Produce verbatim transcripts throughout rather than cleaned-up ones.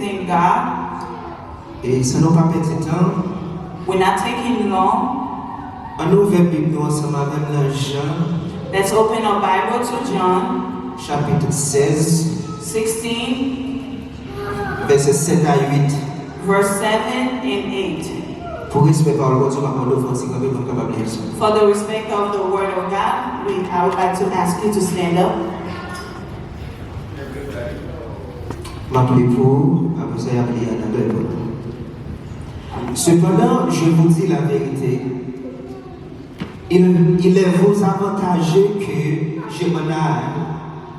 in God. E san nou pa pèdi tan, We're not taking long. Ann nou ouvè Bib nou ansanm avè m nan Jan, Let's open our Bible to John chapit sèz, sixteen, vèsè sèt a uit. Verse seven and eight. Pou respè pawòl Bondye, m ap mande w fè yon ti kanpe pou n kapab li ansanm. For the respect of the word of God, we, I would like to ask you to stand up. M ap li pou ou, apre sa, y ap li an anglè pou nou. Cependant, je vous dis la vérité. Il, il est vous avantageux que je m'en aille,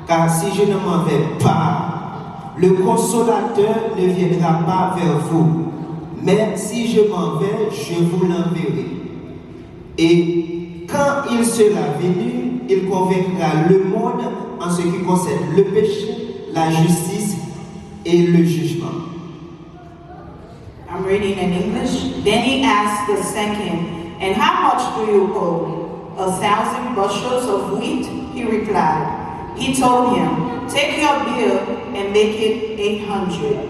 car si je ne m'en vais pas, le Consolateur ne viendra pas vers vous. Mais si je m'en vais, je vous l'enverrai. Et quand il sera venu, il convaincra le monde en ce qui concerne le péché, la justice et le jugement. I'm reading in English. Then he asked the second, "And how much do you owe?" "A thousand bushels of wheat," he replied. He told him, "Take your bill and make it eight hundred."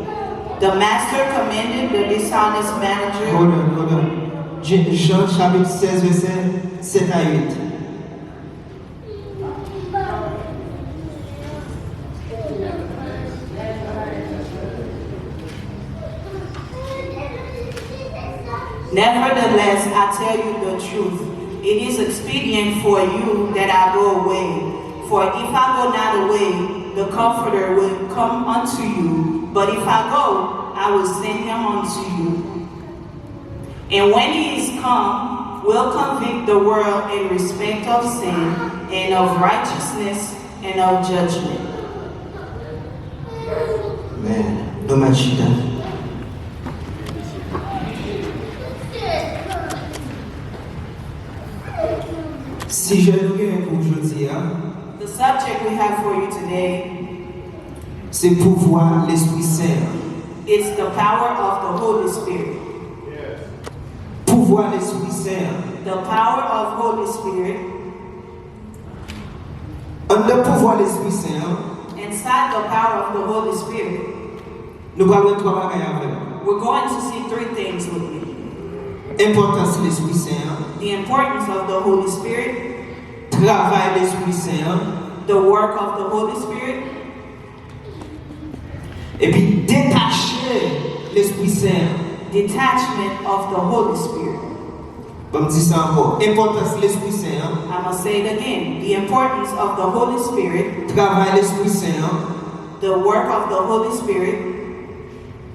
The master commanded the dishonest manager. Hold on, hold on. Je- Jan chapit sèz, vèsè sèt a uit. Nevertheless, I tell you the truth, it is expedient for you that I go away. For if I go not away, the Comforter will come unto you. But if I go, I will send him unto you. And when he is come, will convict the world in respect of sin, and of righteousness, and of judgment. Amen. Nou mèt chita. Sijè nou genyen pou jodi a, The subject we have for you today, se pouvwa Lespri Sen an. It's the power of the Holy Spirit. Pouvwa Lespri Sen an. The power of Holy Spirit. Anndan pouvwa Lespri Sen an, Inside the power of the Holy Spirit, nou pral wè twa bagay avè m. We're going to see three things with me. Enpòtans Lespri Sen an, The importance of the Holy Spirit, travay Lespri Sen an, the work of the Holy Spirit, epi detache Lespri Sen an. Detachment of the Holy Spirit. Ban m di sa ankò. Enpòtans Lespri Sen an. I'm gonna say it again. The importance of the Holy Spirit, Travay Lespri Sen an. The work of the Holy Spirit,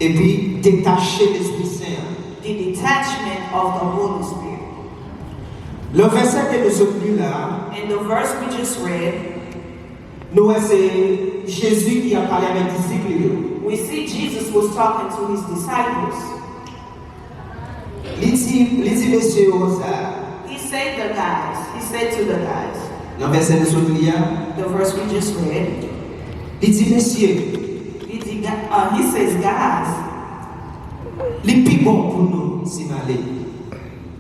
Epi detache Lespri Sen an. The detachment of the Holy Spirit. Nan vèsè ke nou sot li la, And the verse we just read, nou wè se Jezi ki ap pale avèk disip li yo. We see Jesus was talking to his disciples. Li di, li di mesye yo sa. He said the guys, he said to the guys, Nan vèsè nou sot li a, the verse we just read, li di, "Mesye, He, di, uh, he says, "Guys, li pi bon pou nou si m ale."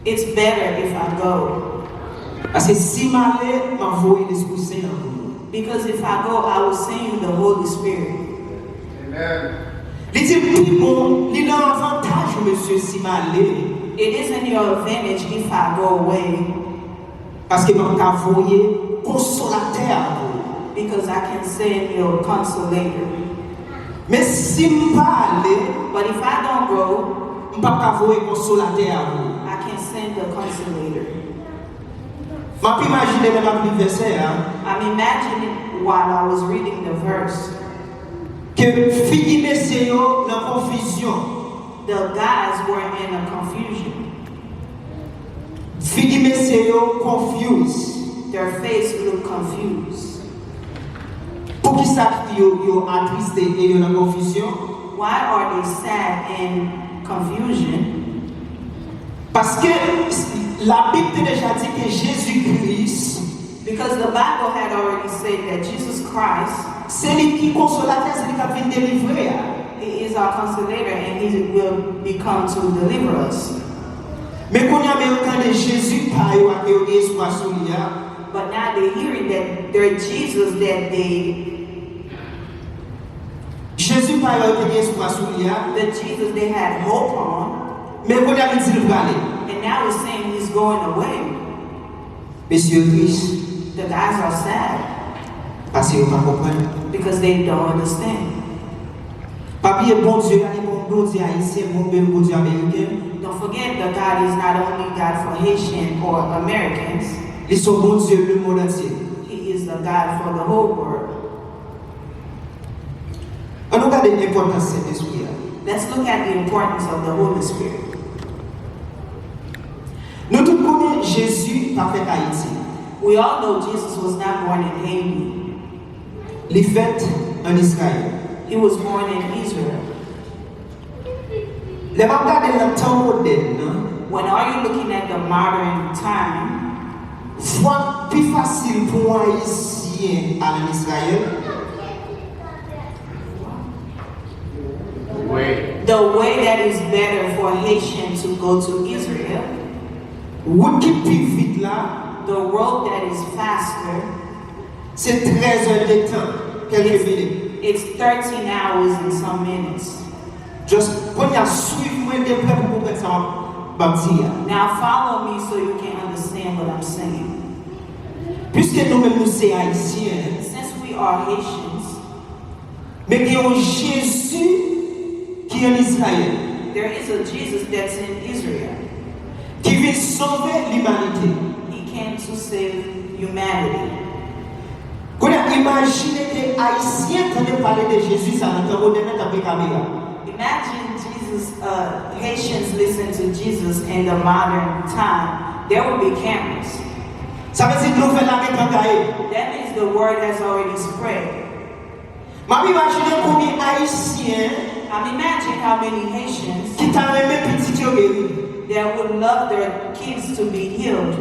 It's better if I go." Paske si m ale, m ap voye Lespri Sen an pou nou. Because if I go, I will send you the Holy Spirit. Amen. Li di, "Pi bon, li nan avantaj ou, mesye, si m ale." It is in your advantage if I go away. Paske m ap ka voye Konsolatè a pou ou. Because I can send your Consolator. Men si m pa ale, But if I don't go, m p ap ka voye Konsolatè a pou ou. I can send the Consolator. M ap imajine lè m ap li vèsè a, I'm imagining while I was reading the verse, ke figi mesye yo nan konfizyon. The guys were in a confusion. Figi mesye yo confused. Their face looked confused. Poukisa yo, yo atriste e yo nan konfizyon? Why are they sad and confusion? Paske Labib te deja di ke Jezi Kris Because the Bible had already said that Jesus Christ, se li ki konsolatè, se li k ap vin delivre a. He is our consolator and he will become to deliver us. Men kounye a, men yo tande Jezi pa yo a ke yo gen espwa sou li a. But now they're hearing that their Jesus that they Jan Jezi pa yo te gen espwa sou li a. The Jesus they had hope on. Men kounye a li di l prale. And now he's saying he's going away. Mesye yo tris. The guys are sad. Paske yo pa konprann. Because they don't understand. Pa bliye Bondye a li pa yon Bondye ayisyen, bon, men Bondye ameriken. Don't forget that God is not only God for Haitian or Americans. Li se yon Bondye lemonn antye. He is the God for the whole world. Ann nou gade enpòtans Sentespri a. Let's look at the importance of the Holy Spirit. Nou tout konnen Jezi pa fèt Ayiti. We all know Jesus was not born in Haiti. Li fèt ann Izrayèl. He was born in Israel. Lè m ap gade nan tan modèn nan, When are you looking at the modern time? Vwa pi fasil pou yon Ayisyen al ann Izrayèl. The way that is better for Haitian to go to Israel, Wout ki pi vit la, the road that is faster, se trèz è de tan, kèlke minit. It's thirteen hours and some minutes. Just kounye a swiv mwen de prè pou w konprann sa m ap di a. Now follow me so you can understand what I'm saying. Piske nou menm nou se Ayisyen, Since we are Haitians, men gen yon Jezi ki ann Izrayèl, there is a Jesus that's in Israel. Ki vin sove limanite. He came to save humanity. Kounye a, imajine ke Ayisyen tande pale de Jezi sa nan tan modèn nan, t ap gen kamera. Imagine Jesus, uh, Haitians listen to Jesus in the modern time. There would be cameras. Sa vle di nouvèl la gentan gaye. That means the word has already spread. M ap imajine konbyen Ayisyen I'm imagining how many Haitians ki ta renmen pitit yo geri. That would love their kids to be healed.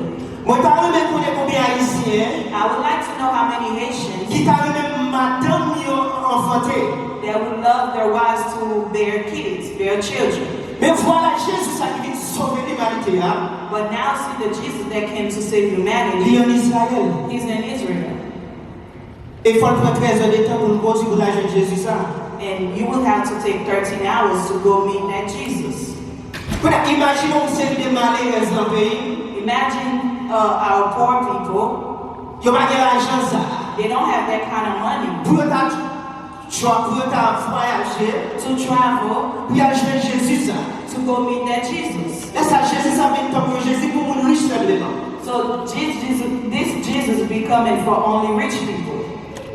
Mwen ta renmen konnen konbyen Ayisyen I would like to know how many Haitians ki ta renmen madanm yo anfante. That would love their wives to bear kids, bear children. Men vwala Jezi sa ki vin sove limanite a. But now see the Jesus that came to save humanity. Li ann Izrayèl. He's in Israel. E fò l pran trèz è de tan pou l kondui pou l al jwenn Jezi sa. And you will have to take thirteen hours to go meet that Jesus. Kounye a, imajine yon seri de malerèz nan peyi m. Imagine, uh, our poor people. Yo pa gen lajan sa. They don't have that kind of money. Pou yo ta, pou yo ta vwayaje. To travel. Pou y al jwenn Jezi sa. To go meet that Jesus. Lè sa, Jezi sa vin tankou yon Jezi pou moun rich sèlman. So Jesus, this Jesus be coming for only rich people.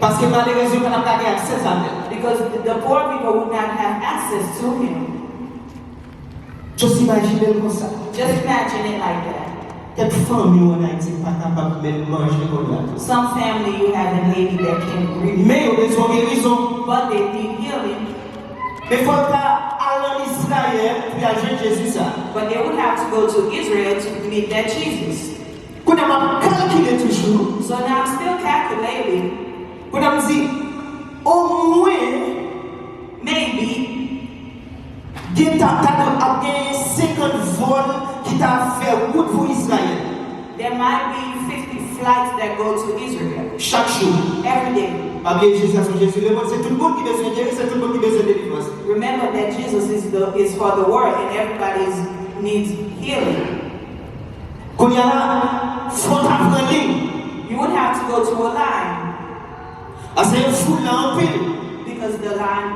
Paske malerèz yo pa t ap ka gen aksè sa menm. Because the poor people would not have access to him. Just imajine l konsa. Just imagine it like that. Kèk fanmi w ann Ayiti pa kapab menm manje kounye a tou. Some family you have in Haiti that can really. Men yo bezwen gerizon. But they need healing. Men fò l ta al ann Izrayèl pou y al jwenn Jezi sa. But they would have to go to Israel to meet that Jesus. Kounye a m ap kalkile toujou. So now I'm still calculating. Kounye a m di, omwen, maybe, gen ta, ta dwe ap genyen senkant vòl ki ta fè wout pou Izrayèl. There might be fifty flights that go to Israel. Chak jou. Every day. Pa bliye Jezi a se Jezi lemonn, se tout moun ki bezwen geri, se tout moun ki bezwen delivrans. Remember that Jesus is the, is for the world and everybody is, needs healing. Kounye a la, fò w ta pran liy. You would have to go to a line. Paske foul la anpil. Because the line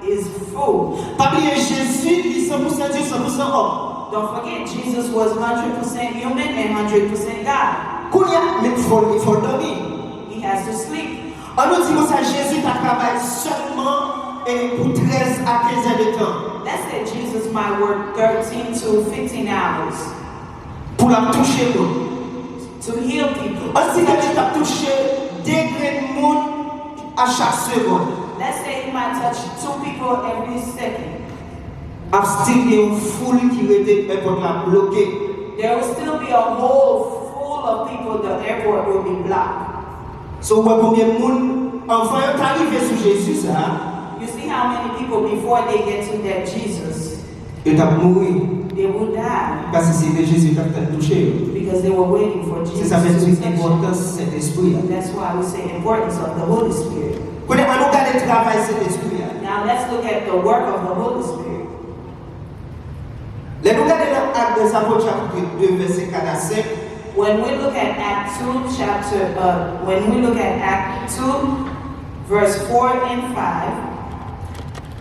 is full. Pa bliye Jezi, li san pou san Dye, san pou san òm. Don't forget, Jesus was hundred percent human and hundred percent God. Kounye a, men fò l, fò l dòmi. He has to sleep. Ann nou di konsa, Jezi ta travay sèlman, e, pou trèz a kenz è de tan. Let's say Jesus might work thirteen to fifteen hours. Pou l ap touche moun. To heal people. Ann di ke li t ap touche de grenn moun a chak segonn. Let's say he might touch two people every second. Ap still gen yon foul ki rete èpòt la bloke. There will still be a whole full of people, the airport will be blocked. So, w wè konbyen moun, anvan yo ta rive sou Jezi sa a, You see how many people before they get to that Jesus, yo t ap mouri. They will die. Paske se te Jezi yo t ap tann touche yo. Because they were waiting for Jesus to touch them. Se sa fè nou di enpòtans Sentespri a. That's why we say importance of the Holy Spirit. Kounye a, ann nou gade travay Sentespri a. Now Now let's look at the work of the Holy Spirit. Lè nou gade nan Ak dè Zapot chapit de vèsè kat a senk, When we look at Act two, chapter, uh, when we look at Act two, verse four and five,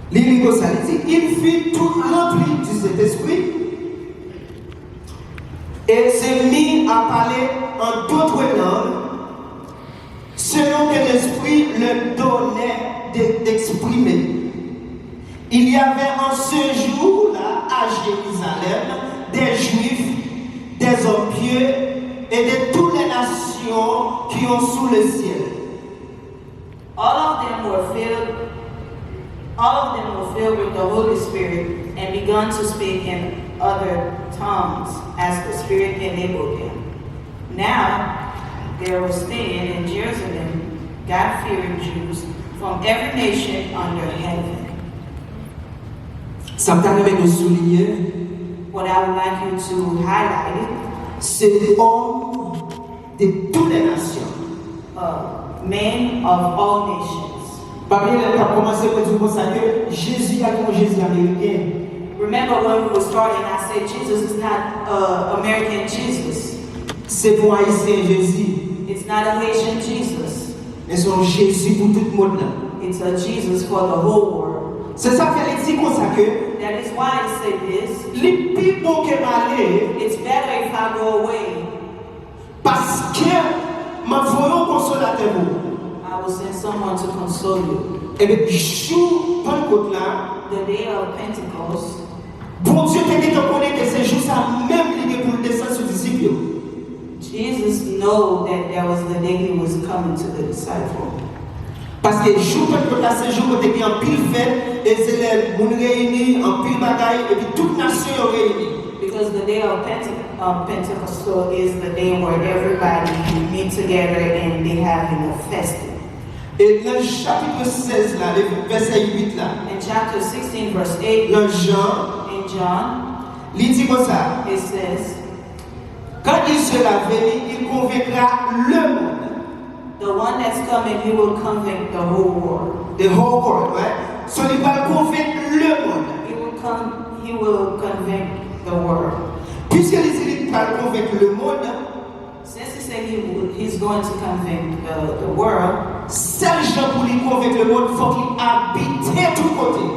li li konsa, li di, ils furent tous remplis du Saint-Esprit et se mirent à parler en d'autres langues selon que l'Esprit leur donnait de- d'exprimer. Il y avait en ce jour-là à Jérusalem des Juifs, des hommes pieux et de toutes les nations qui ont sous le ciel. All of them were filled, all of them were filled with the Holy Spirit and began to speak in other tongues as the Spirit enabled them. Now there were staying in Jerusalem God-fearing Jews from every nation under heaven. Sa m ta renmen nou souliye, What I would like you to highlight se homme de toutes les nations. uh, men of all nations. Pa bliye lè m t ap kòmanse, mwen di w konsa ke Jezi a te yon Jezi ameriken. Remember when we were starting, I said Jesus is not uh, American Jesus. Se pou Ayisyen Jezi. It's not a Haitian Jesus. Men se yon Jezi pou tout mond lan. It's a Jesus for the whole world. Se sa k fè li di konsa ke That is why I say this. Li pi bon ke m ale, It's better if I go away. Paske m ap voye yon konsolatè pou ou. I will send someone to console you. Ebyen, jou Pannkot la, The day of Pentecost, Bondye te gentan konnen ke se jou sa menm li gen pou l desann sou disip yo. Jesus know that that was the day he was coming to the disciple. Paske jou Pannkot la se jou kote gen anpil fèt, e se lè moun reyini, anpil bagay, epi tout nasyon yo reyini. Because the day of Pente- um, Pentecostal is the day where everybody meet together and they having a fest. E nan chapit sèz la, le vèsè uit la, In chapter sixteen, verse eight, nan Jan, in John, li di konsa, it says, Quand il sera venu, il convaincra le monde. The one that's coming, he will convict the whole world. The whole world, right? So li pral konvenk le mond. He will come. He will convict the world. Piske li di li pral konvenk le mond, Since he said he would, he's going to convict the, the world. Sèl jan pou li konvenk le mond, fòk li abite tout kote.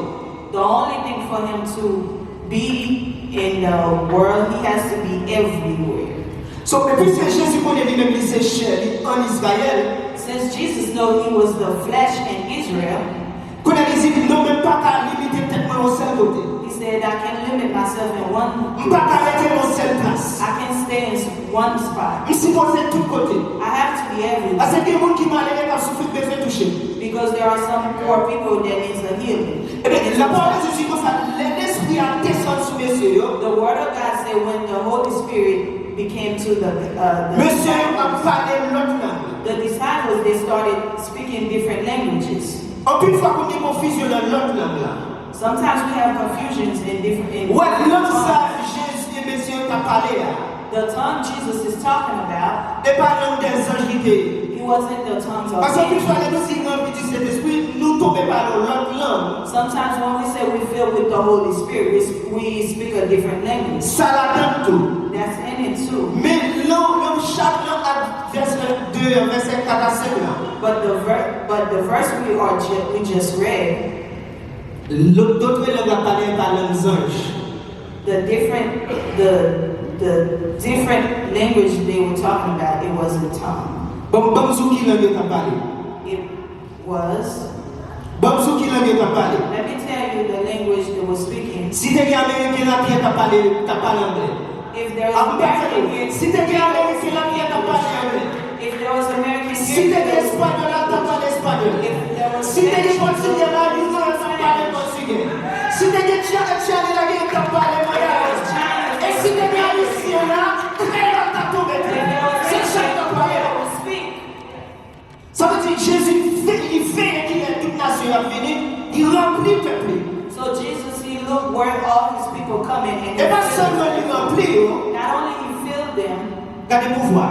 The only thing for him to be in the world, he has to be everywhere. So, men piske Jezi konnen li menm li se chè, li ann Izrayèl, Since Jesus know he was the flesh in Israel, kounye a li di, non, men m pa ka limite tèt mwen yon sèl kote. He said, I can limit myself in one. M pa ka rete yon sèl plas. I can stay in one spot. M sipoze tout kote. I have to be everywhere. Paske gen moun ki malere k ap soufri, k bezwen touche. Because there are some poor people that needs a healing. Ebyen, lapawòl de Dye di konsa, lè Lespri a desann sou mesye yo, The word of God said when the Holy Spirit became to the, uh, the mesye yo ap pale lòt lang. The disciples, they started speaking different languages. Anpil fwa, pou gen konfizyon nan lòt lang la. Sometimes we have confusions in different in Wè, lang sa tongues. Jezi e mesye yo t ap pale a, The tongue Jesus is talking about, e pa lang dèzanj li te ye. It wasn't the tongues of Paske anpil fwa, men. Lè nou di rempli di Sentespri, nou tonbe pale yon lòt lang. Sometimes when we say we filled with the Holy Spirit, we, we speak a different language. Sa ladan l tou. That's in it too. Men nan, nan chak nan Ak vèsè de, vèsè kat a senk la, But the ver- but the verse we are ju- we just read, lòt, dòt lang la pale pa lang zanj. the different the the different language they were talking about, it wasn't tongue. Ban m, ban m sou ki lang yo t ap pale. It was. Ban m sou ki lang yo t ap pale. Let me tell you the language they were speaking. Si te gen Ameriken la, ki t ap pale, t ap pale anglè. If there Ah, was American here, si te gen Ameriken la, ki t ap pale anglè. If there was American Si te gen here, Espanyòl la, t ap pale espanyòl. If there was Si te gen Spanish, Pòtigè la, Italyen la, t ap pale pòtigè. Si te gen Tchè- Tchèlè la, t ap pale manyèl. E si te gen Ayisyen la, kreyòl t ap tonbe tou. Se sa k t ap pale. They would speak. Sa vle di, Jezi ve- li veye ki lè tout nasyon yo ap vini, li ranpli pèp li. So Jesus, he looked where all his people coming and E pa sèlman li ranpli yo, not only he filled them, gade pouvwa.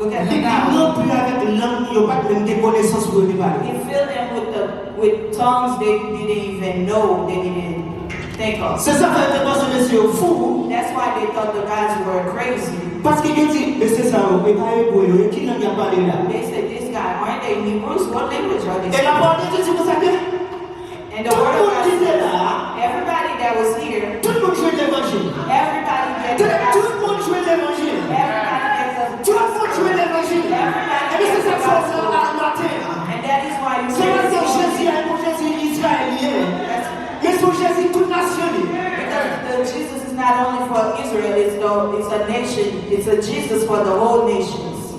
Look at the Li, li mouth. Ranpli avèk lang yo pa t menm gen konesans pou yo te pale. He filled them with the with tongues they didn't even know, they didn't think of. Se sa fè yo te panse mesye yo fou. That's why they thought the guys were crazy. Paske yo di, mesye sa yo, e pa ebre yo, e ki lang y ap pale la? They said, "These guys, aren't they Hebrews? What language are they speaking?" E lapawòl de Dye di konsa ke And the word of God says, everybody that was here, tout moun jwenn levanjil. Everybody gets the gospel. Tout moun jwenn levanjil. Everybody gets the Tout moun jwenn levanjil. Everybody gets the gospel. Ebyen, se sa k fè w wè maten an. And that is why you see Jezi a, e pou Jezi Izrayèl li ye. Men se yon Jezi tout nasyon li. Because the Jesus is not only for Israel, it's the, it's a nation, it's a Jesus for the whole nations.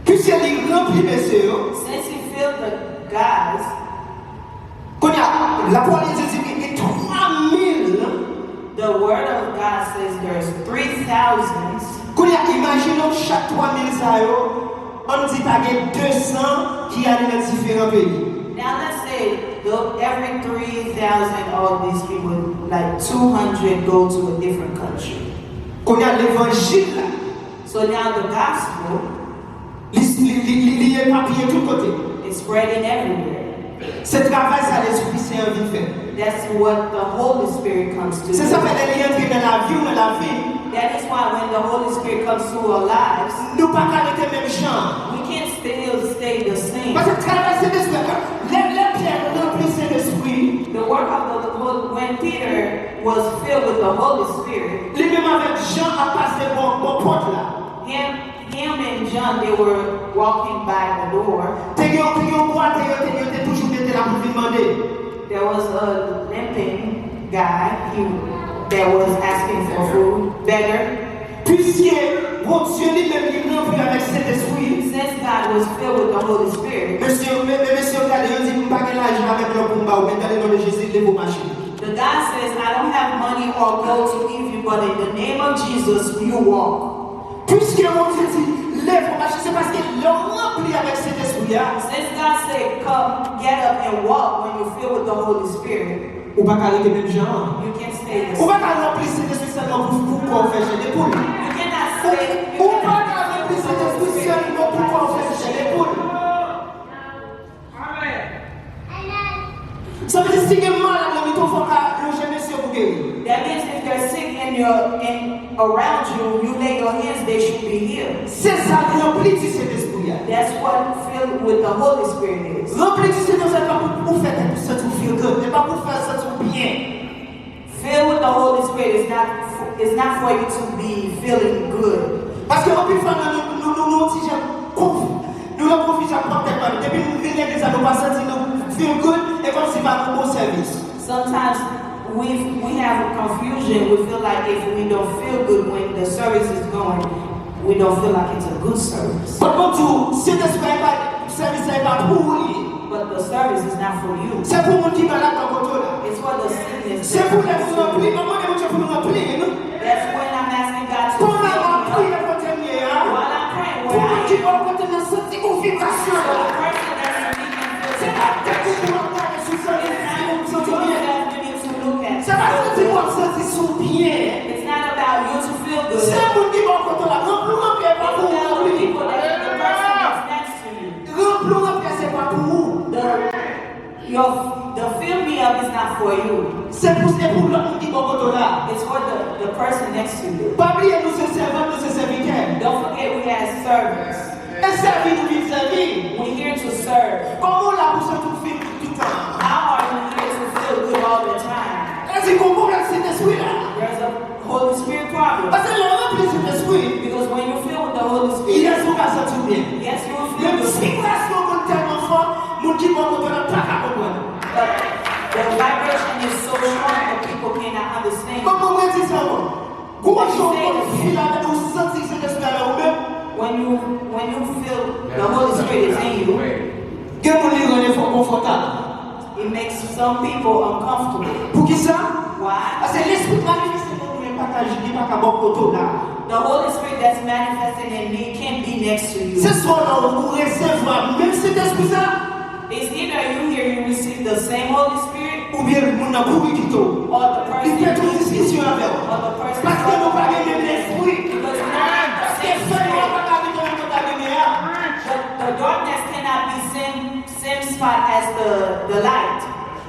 Piske li ranpli mesye yo. Since he filled the guys, Kounye a, lapawòl de Dye di gen twa mil. The word of God says there's three thousand. Kounye a, imajine w chak twa mil sa yo, ann di ta gen de san ki ale nan diferan peyi. Now let's say the, every three thousand of these people, like two hundred go to a different country. Kounye a, levanjil la. So now the gospel Li, li, li, li, li epapiye tout kote. Is spreading everywhere. Se travay sa Lespri Sen an vin fè. That's what the Holy Spirit comes to do. Se sa fè lè li antre nan lavi w, nan lavi m, That is why when the Holy Spirit comes to our lives, nou pa ka rete menm jan. We can't still stay the same. Paske travay Sentespri a, lè, lè Pyè ranpli Sentespri, The work of the Holy, when Peter was filled with the Holy Spirit, li menm avèk Jan ap pase bò, bò pòt la. Him, him and John, they were walking by the door. Te gen, te gen yon bwate yo te, yo te toujou mete la pou vin mande. There was a limping guy, he, that was asking for food, beggar. Piske Bondye li menm li ranpli avèk Sentespri. Since God was filled with the Holy Spirit, Mesye, men, men mesye yo gade, yo di, "M pa gen lajan avèk lò pou m ba ou, men gade non de Jezi, leve w mache." The guy says, "I don't have money or gold to give you, but in the name of Jesus, you walk." Piske Bondye di, "Leve w mache," se paske lè w ranpli avèk Sentespri a, Since God said, "Come, get up and walk," when you fill with the Holy Spirit, ou pa ka rete menm jan an. You can't stay the same. Ou pa ka ranpli Sentespri sèlman pou, pou kò w fè chè de poul. You cannot stay, you Ou pa cannot ka ranpli Sentespri sèlman pou kò w fè chè de poul. Sa vle di, si gen malad nan mitan w, fò w ka lonje men w pou geri. That means if they're sick in your, in, around you, you lay your hands, they should be healed. Se sa ranpli di Sentespri a. That's what filled with the Holy Spirit is. Ranpli di Sentespri a pa pou, pou fè tèt ou santi w feel good, e pa pou fè w santi w byen. Filled with the Holy Spirit is not, is not for you to be feeling good. Paske anpil fwa nou, nou, nou, nou, nou ti jan konf-, nou nan konfizyon ak pwòp tèt pa nou. Depi nou vin legliz la, nou pa santi nou feel good, e kòmsi pa nou bon sèvis. Sometimes we, we have a confusion. We feel like if we don't feel good when the service is going, we don't feel like it's a good service. But bon, tou, Sentespri a pa, sèvis la e pa pou ou li ye. But the service is not for you. Se pou moun ki malad nan kote w la. It's for the sickness. Se pou lè nou ranpli, mwen mande Bondye pou nou ranpli nou. That's when I'm asking God to fill me up. Pandan w ap priye kote m ye a, While I'm praying, where I am, pou moun ki bò kote m nan santi konfizyon an. So the person that's speaking to me, se pa tèt ou pou w ap gade sou sèvis si w santi w byen. It's not you that you need to look at. Se pa santi w ap santi si w byen. It's not about you to feel good. Se moun ki bò kote w la, ranpli w ranpli, e pa pou ou ranpli. It's about the people that the person that's next to you. Ranpli w ranpli, se pa pou ou. The, your, the fill me up is not for you. Se pou, se pou lòt moun ki bò kote w la. It's for the, the person next to you. Pa bliye, nou se sèvant, nou se sèvitè. Don't forget we as servants. E sèvi nou vin sèvi. We here to serve. Kòman w la pou santi w feel good tout tan? How are you here to feel good all the time? Sa vle di gon pwoblèm Sentespri la. There's a Holy Spirit problem. Paske lè w ranpli Sentespri, Because when you fill with the Holy Spirit, yes, ou ka santi w byen. Yes, you will feel good. Men vibrasyon moun tèlman fò, moun ki bò kote w la pa ka konprann. But the vibration is so strong that people cannot understand. Bon, bon, mwen di sa, bon. Gon jan w konn feel avèk ou santi Sentespri a nan ou menm. When you, when you feel the Holy Spirit is in you, Gen moun li rann enfò konfòtab. It makes some people uncomfortable. Poukisa? Why? Paske Lespri k manifeste nan ou, li pa ka, li pa ka bò kote w la. The Holy Spirit that's manifested in me can't be next to you. Se swa w la ou resevwa menm Sentespri sa, It's either you here, you receive the same Holy Spirit, oubyen moun nan kouri kite w. Or the person Li pèdi yon diskisyon avè w. Or the person Paske nou pa gen menm lespri. Because we don't have the same spirit. Paske fè nou ap Darkness cannot be same, same spot as the, the light.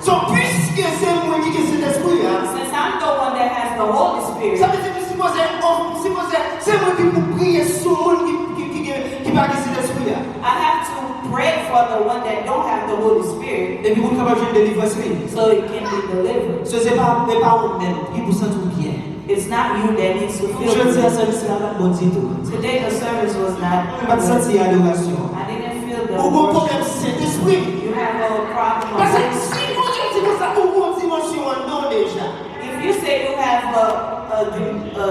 So, piske se mwen ki gen Sentespri a, Since I'm the one that has the Holy Spirit, sa vle di m sipoze, oh, m sipoze, se mwen ki pou priye sou moun ki, ki, ki, gen, ki pa gen Sentespri a. I have to pray for the one that don't have the Holy Spirit Epi pou l kapab jwenn delivrans li. So it can be delivered. So, se pa, se pa ou menm ki pou santi w byen. It's not you that needs to feel Jodi a, good. Sèvis la pa t bon ditou. Today the service was not M pa t santi adorasyon. I didn't feel the Ou gon worship. Pwoblèm Sentespri. You have a problem of Paske si Bondye di konsa, ou gon dimansyon anndan w deja. If you say you have a, a, a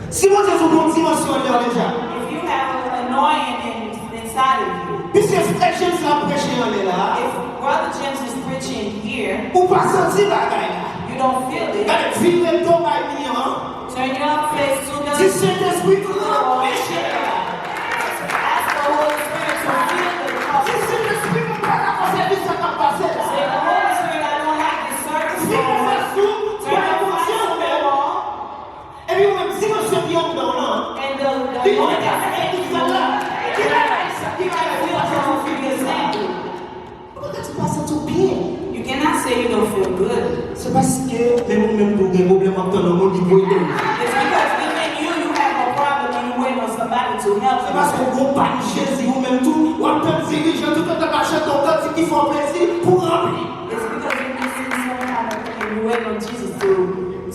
Si Bondye di w gon dimansyon anndan w deja. If you have an anointing in, inside of you, Piske frè James la preche anlè la. If Brother James is preaching here, Ou pa santi bagay la. You don't feel it. Gade, vire do bay mi an. Turn your face to the Di Sentespri, ranpli chè a. Ask the Holy Spirit to fill the cup. Di Sentespri, mwen pa dakò sèvis sa k ap pase la. Say, "The Holy Spirit, I don't like this service no more." Vire fas ou, Turn your face to the wall. Epi ou menm, dimansyon ki anndan w lan, And the, the li anointing konekte avèk Espiritu Santo, ki la, ki la, ki la, ki la, ki la, ki la, Ou pa ka di pa santi w byen. You cannot say you don't feel good. Se paske menm ou menm tou gen pwoblèm w ap tann yon moun ki pou ede w. It's because even you, you have a problem and you waiting on somebody to help Se you. Paske w gon pàn Jezi ou menm tou, w ap tann dirijan tout ant ap ap chante yon kantik ki fè w plezi pou ranpli. It's because you missing some kind of thing. You waiting on Jesus to,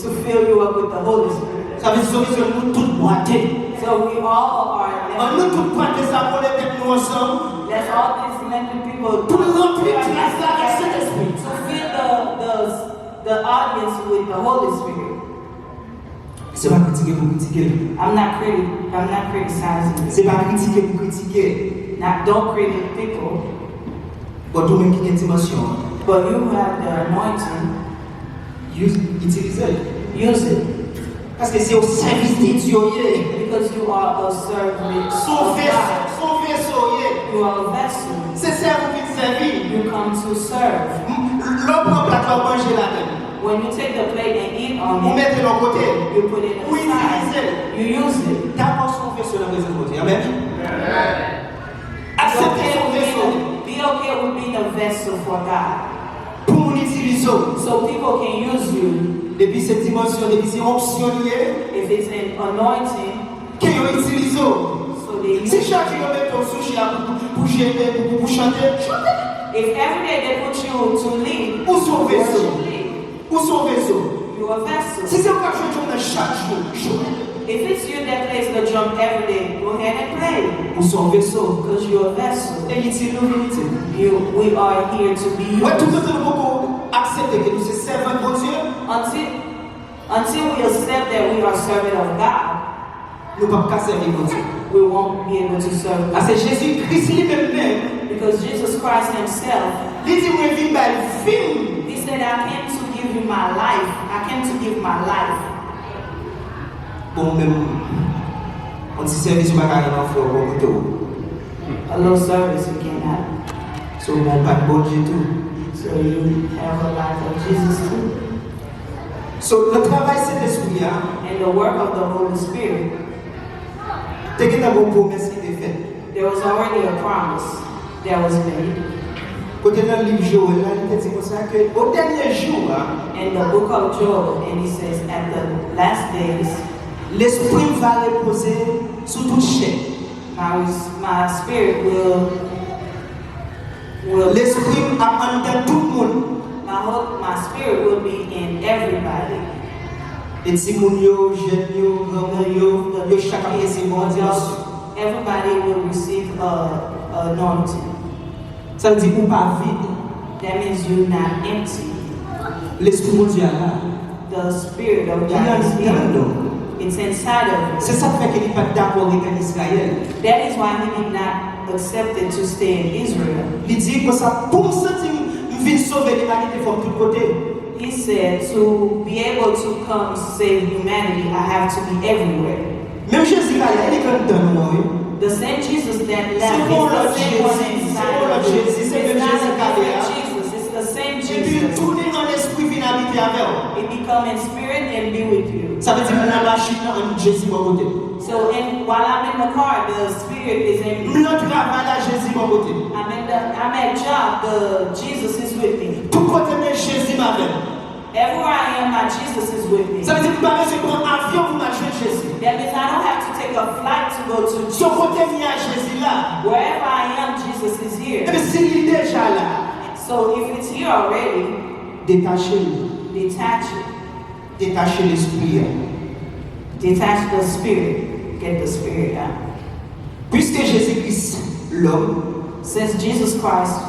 to fill you up with the Holy Spirit. Sa vle di, se nou tout bwate. So we all are An nou tout bwate sa, kole tèt nou ansanm. Let's all these lengthy people Pou nou ranpli plas la avèk Sentespri. To fill the, the, the audience with the Holy Spirit. Se pa kritike pou kritike. I'm not criti-, I'm not criticizing. Se pa kritike pou kritike. Not, don't critic people. But ou menm ki gen dimansyon an. But you have the anointing. Use, itilize l. Use it. Paske se yon sèvis de Dye w ye. Because you are a servant of God. Se yon veso, se yon veso w ye. You are a vessel. Se sèvi w vin sèvi. You come to serve. M, lè w pran plat la, w manje ladan l. When you take the plate and eat on it, Ou mete l yon kote. You put it aside. Ou itilize l. You use it. Dakò, se yon veso nan prezans Bondye. Amèn. Aksepte se yon veso. Be okay with being a vessel for God. Pou moun itilize w. So people can use you. Depi se dimansyon, depi se onksyon li ye. If it's an anointing, Ke yo itilize w. So they use Si chak jou yo mete w sou chè a pou, pou, pou jene, pou, pou, pou chante, chante. If every day they put you to lead, Ou se yon veso. Worship lead. Ou se yon veso. You a vessel. Si se ou k ap jwe djòm nan chak jou, jwe. If it's you that plays the drum every day, go ahead and play. Ou se yon veso. Because you're a vessel. E itil nou vin itil. You, we are here to be used. Wè, toutotan nou poko aksepte ke nou se sèvant Bondye, Until, until we accept that we are servant of God, Nou p ap ka sèvi Bondye. We won't be able to serve God. Paske Jezi Kris li menm menm, Because Jesus Christ himself, li di, "Mwen vin bay vi m." He said, "I came to give you my life. I came to give my life." Bon, menm, yon ti sèvis ou pa ka janm fè w bò kote w. A little service you cannot. So, bon, pa t Bondye tou. So you have a life of Jesus too. So, nan travay Sentespri a, And the work of the Holy Spirit, te gentan gen yon pwomès ki te fèt. There was already a promise that was made. Kote nan liv Jowèl la, li te di konsa ke o dènye jou a, In the book of Joel, and he says, "At the last days, Lespri m va repoze sou tout chè. my, my spirit will, will, Lespri m ap anndan tout moun. My whole, my spirit will be in everybody." E timoun yo, jèn yo, granmoun yo, yo chak ap resevwa yon dimansyon. Everybody will receive a, a anointing. Sa vle di ou pa vid. That means you're not empty. Lespri Bondye a la. The Spirit of God is here. Li anndan nou. It's inside of you. Se sa k fè ke li pa t dakò ret an Izrayèl. That is why he did not accept it to stay in Israel. Li di konsa, pou m santi m, m vin sove limanite, fò m tout kote. He said, "To be able to come save humanity, I have to be everywhere." Menm Jezi la, li anndan nou, wi. The same Jesus that left is the same one inside of you. Se pa yon lòt Jezi, se pa yon lòt Jezi, se menm Jezi k ale a. It's not a different Jesus. It's the same Jesus. Epi l tounen an lespri vin abite avè w. It become in spirit and be with you. Sa vle di m nan machin nan, Jezi bò kote m. So in, while I'm in the car, the spirit is in me. M nan travay la, Jezi bò kote m. I'm in the, I'm at job, the Jesus is with me. Tout kote m ye, Jezi m avè m. Everywhere I am, my Jesus is with me. Sa vle di m pa bezwen pran avyon pou m al jwenn Jezi. That means I don't have to take a flight to go to Jesus. So kote m ye a, Jezi la. Wherever I am, Jesus is here. Epi si li deja la, so if it's here already, detache l. Detach it. Detache lespri a. Detach the spirit. Get the spirit out. Piske Jezi Kris lòm, since Jesus Christ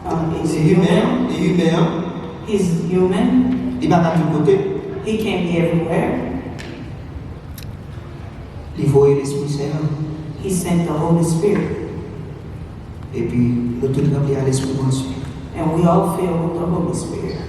um, is human, human, he's human, li pa ka tout kote. He can't be everywhere. Li voye Lespri Sen an. He sent the Holy Spirit. Epi nou tout ranpli a Lespri Bondye. And we all fill with the Holy Spirit.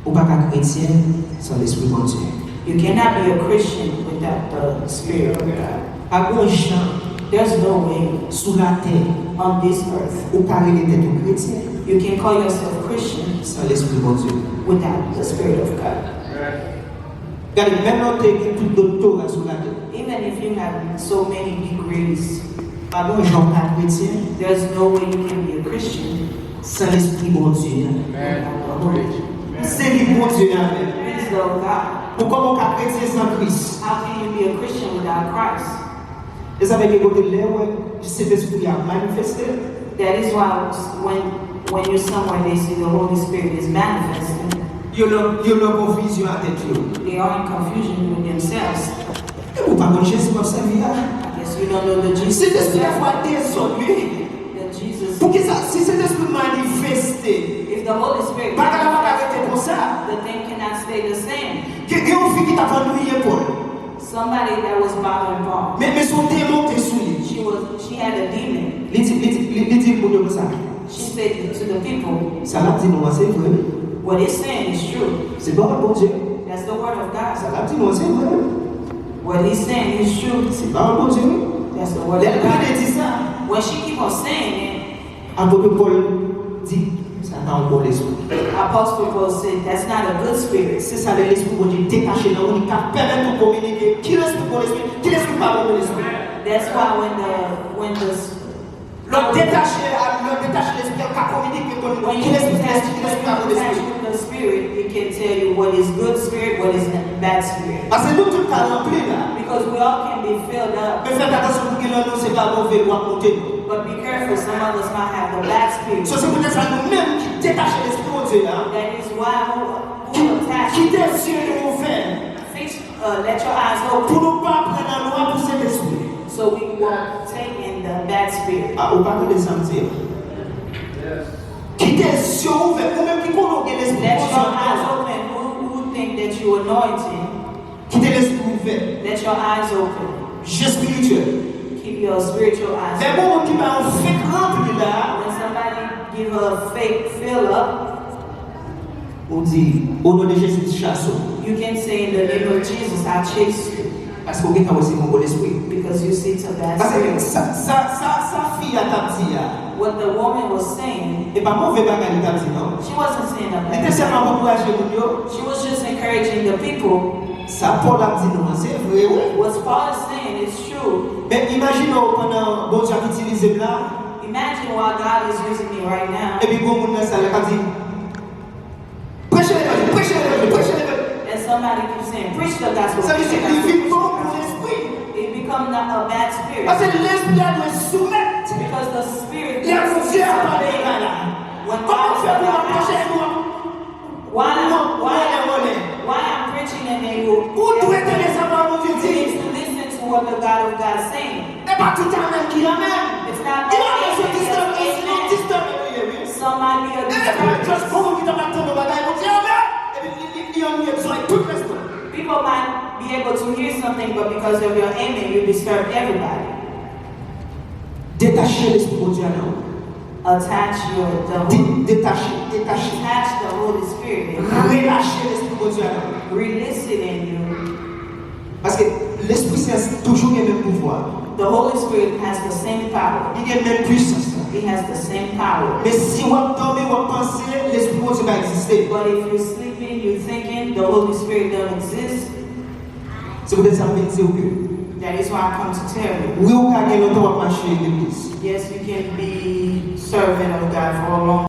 Ou pa ka kretyen san Lespri Bondye. You cannot be a Christian without the Spirit of God. Pa gen yon jan. There's no way sou latè on this earth ou ka rele tèt ou kretyen you can call yourself Christian san Lespri Bondye. Without the Spirit of God. Gade, menm lè w te gen tout doktora sou latè, even if you have so many degrees, pa gen yon jan w ka kretyen, there's no way you can be a Christian san Lespri Bondye a. Amen. Without the Holy Spirit. Se li Bondye a menm. Praise the God. Pou kòman w ka kretyen san Kris? How can you be a Christian without Christ? E sa fè gen kote lè w wè Sentespri a manifeste, that is why when, when you're somewhere, they see the Holy Spirit is manifesting. Yo nan, yo nan konfizyon a tèt yo. They are in confusion with themselves. E ou pa konn Jezi w ap sèvi a? I guess you don't know the Jesus. Sentespri a fwa dezòd, wi. The Jesus. Poukisa, si Sentespri manifeste, if the Holy Spirit, bagay la pa ka rete konsa. The thing cannot stay the same. Gen, gen yon fi ki t ap annuiye Pòl. Somebody that was bothering Paul. Men, men se yon demon ki te sou li. She was, she had a demon. Li di, li di, li, li di moun yo konsa. She said to the people, sa l ap di nou an se vre, wi. What he's saying is true. Se pawòl Bondye. That's the word of God. Sa l ap di nou an se vre, wi. What he's saying is true. Se pawòl Bondye, wi. That's the word of God. Lè l plede di sa, when she keep on saying it, Apot Pòl di, sa pa yon bon lespri. Apostle Paul said, that's not a good spirit. Se sa lè Lespri Bondye detache nan ou, li ka pèmèt ou kominike ki lespri bon lespri, ki lespri pa bon lespri. That's why when the, when the Lè w detache, lè w detache lespri a, ou ka kominike pou nou ki lespri bon lespri, ki lespri pa bon lespri. When you detach with the spirit, it can tell you what is good spirit, what is bad spirit. Paske nou tout ka ranpli la. Because we all can be filled up. Men fè atansyon pou gen nan nou se pa move lwa k monte nou. But be careful, some of us might have the bad spirit. So, se poutèt sa nou menm ki detache Lespri Bondye a, that is why who, who attach, kite zye nou ouvè, fix, uh, let your eyes open, pou nou pa pran nan lwa pou Sentespri. So we won't take in the bad spirit. Ah, ou pa tande sa m di a. Kite zye w ouvè, ou menm ki konnen w gen Lespri Bondye nan ou. Let your eyes open. Who, who think that you anointed? Kite lespri w ouvè. Let your eyes open. Je espirityèl. Keep your spiritual eyes open. Lè gen yon moun ki ba yon fake ranpli la, when somebody give a fake fill up, ou di, "O non de Jezi, chase w." You can say, "In the name of Jesus, I chase you." Paske w gentan wè se yon bon lespri. Because you see it's a bad spirit. Paske sa, sa, sa, sa fi a t ap di a, what the woman was saying, e pa move bagay li t ap di, non. She wasn't saying a bad thing. Li te sèlman ap ankouraje moun yo. She was just encouraging the people. Sa Pòl ap di nou an, se vre, wi. What Paul is saying is true. Men imajine w pandan Bondye ap itilize m la. Imagine while God is using me right now. Epi gon moun nan sal la k ap di, "Preche levanjil, preche levanjil, preche levanjil." And somebody keeps saying, "Preach the gospel, preach the gospel." Sa vle di, li vin pran yon bon lespri. It become not a bad spirit. Paske lespri a dwe soumèt. Because the spirit needs to submit. Lè Bondye ap pale bagay la. Kòman w fè pou w ap preche epi w ap Why, why, why I'm preaching and they go, ou dwe tande sa pawòl Bondye di. They need to listen to what the God of God saying. E pa tout amèn ki amèn. It's not all amen that's amen. Gen yon moun ki disturb, disturb, wi. Some might be a distraction. E just bon moun ki ta pral tande yon bagay, Bondye amèn. Epi li, li, li annuiye tout lespri. People might be able to hear something, but because of your amen, you disturb everybody. Detache Lespri Bondye a nan ou. Attach your, the Holy, de-, detache, detache. Detach the Holy Spirit in you. Relache Lespri Bondye a nan ou. Release it in you. Paske Lespri Sen an toujou gen menm pouvwa. The Holy Spirit has the same power. Li gen menm pwisans la. It has the same power. Men si w ap dòmi, w ap panse, Lespri Bondye pa egziste. But if you're sleeping, you're thinking the Holy Spirit don't exist. Se poutèt sa m vin di w ke That is why I come to tell you. wi, ou ka gen lontan w ap mache legliz. Yes, you can be servant of God for a long